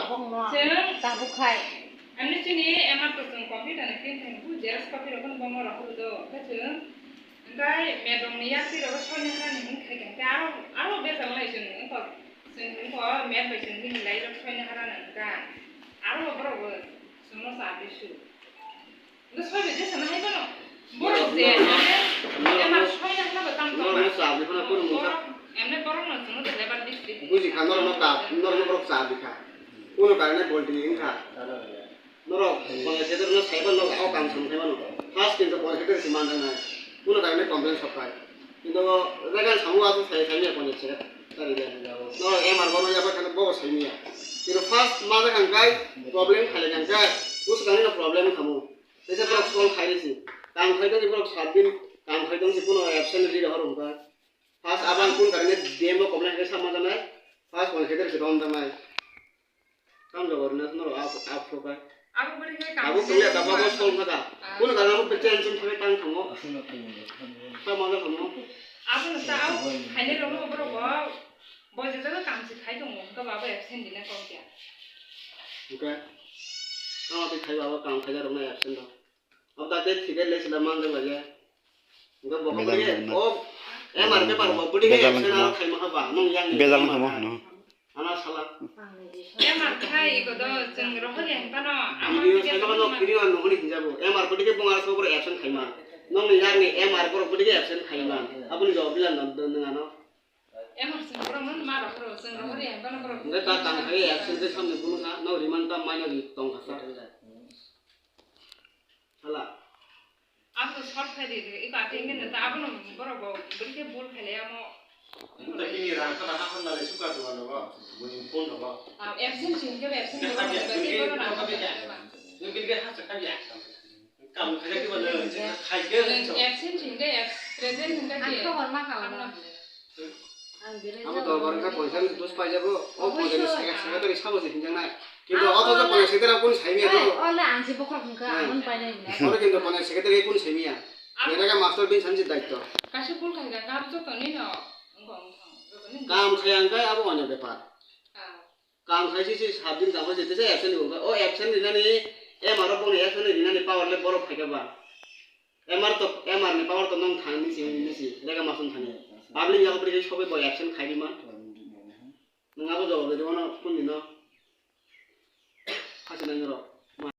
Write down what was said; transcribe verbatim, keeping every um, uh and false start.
Chwng tabuk khai. Ani chini M R to chwng computer ni print khai nukhu, xerox copy rok phano bomo rok horo do. Khe chwng, hwnkhe madam ni yakti rok soina harani hwn khai khe aro, aro bejal nai chwng wngkha. Chwng wngkha math bai chwng bini lai rok soina harani wngkha. Aro borok bo chwngno cha bisu. Hwnkhe soi bai jesa na hai bono. Borok je, mane, norok emar no, soi na hwnba tam norok no tongma. Cha bikha na kunu mungsa. Borok, emne borok no chwngno de lebar district. Buji kha, norok no ka, norok no borok cha bikha. Kunu karone bolti wngkha. Norok, panchayat no saiba no, o kam sam khaima no. First kinto panchayat si manjak nai. Kunu karone complain sok khai. Kinto legal samu asu sai, sai ya panchayat secretary de. Norok M R bono yaba khana bo sai ya. Kinto first ma jak hangkai, problem khale hangkai. Bus kani no problem khamu. Teisa borok sol khai risi. Kam khai tongsi borok sat din, kam khai tongsi kuno absent ri rohor wngkha. First abang kun karne D M o complain khai sama janai. First panchayat se rom janai. Kam jogor na no ap ap so kai. Abo beri khai kam. Abo kule da babo sol kha da. Kuno karne abo pechen chum thame tang thango. Sama da thango. Abo no ta au khai ne rohor borok bo. Bo je jaga kam se khai tongo, hwnkhe bo abo absent dina kok ya. Hwnkhe? Tamo twi khai bo abo kam khaijak rokno absent rok. Abo da tei thik le sila manjak lai ya. Hwnkhe bo Bejal khe wngkha na? O M R paper bo budi khe Bejal absent wngkha aro na? Khai ma kha ba, nung yang ni Bejal wngkha ma, no? Ana sala. M R khai iko do chwng rohor yang tano. Video sai ma no video no honi hinjabu. M R budi khe bung aro sobor absent khai ma. Nung ni yang ni M R borok budi khe absent khai ma. Aboni jawab bilang no nung ano. Emang sing borok no ma rok ro, sing rok ri, emang borok. Nde ta tang khai absent de samni bunu kha, no riman ta mai no ri tong kha sa. Hala. Abo short khai de, iko ate nge ta abo no borok bo, beri ke bul khai le amo. Nta kini rang kha na ha hon na le suka duwa no ba, buni phone no ba. Ah, absent sing ke absent borok, beri ke borok na. Nung bini ke ha sa kha ya. Kam khaijak diba nung, khaikhe. Absent hingkhe, present hingkhe. Ang khe horma kha. Abo dorbar wngkha poisa ni dos paijago, o poisa ni sega sega tari sabo se hinjaknai. Kintu o to poisa sega tari kun saimia do. Ole ang se bokhok wngkha, ang painai. Oro kintu poisa sega tari kun saimia. Nere ga master bin sanji daitto. Kaisa bul khaikha, kap joto ni no. Kam khaya wngkha abo onyo bepar. Kam khai si si sat din kam khai si tesa absent ni bo. O absent rinani M R o boni absent rinani power le borok phaikha ba. M R to, M R ni power to nong thang ni si ni si rega masung thani. Public yago bri sobe bo absent khai di man. Nang abo jawab de ono kun dino. Hasi nang ro.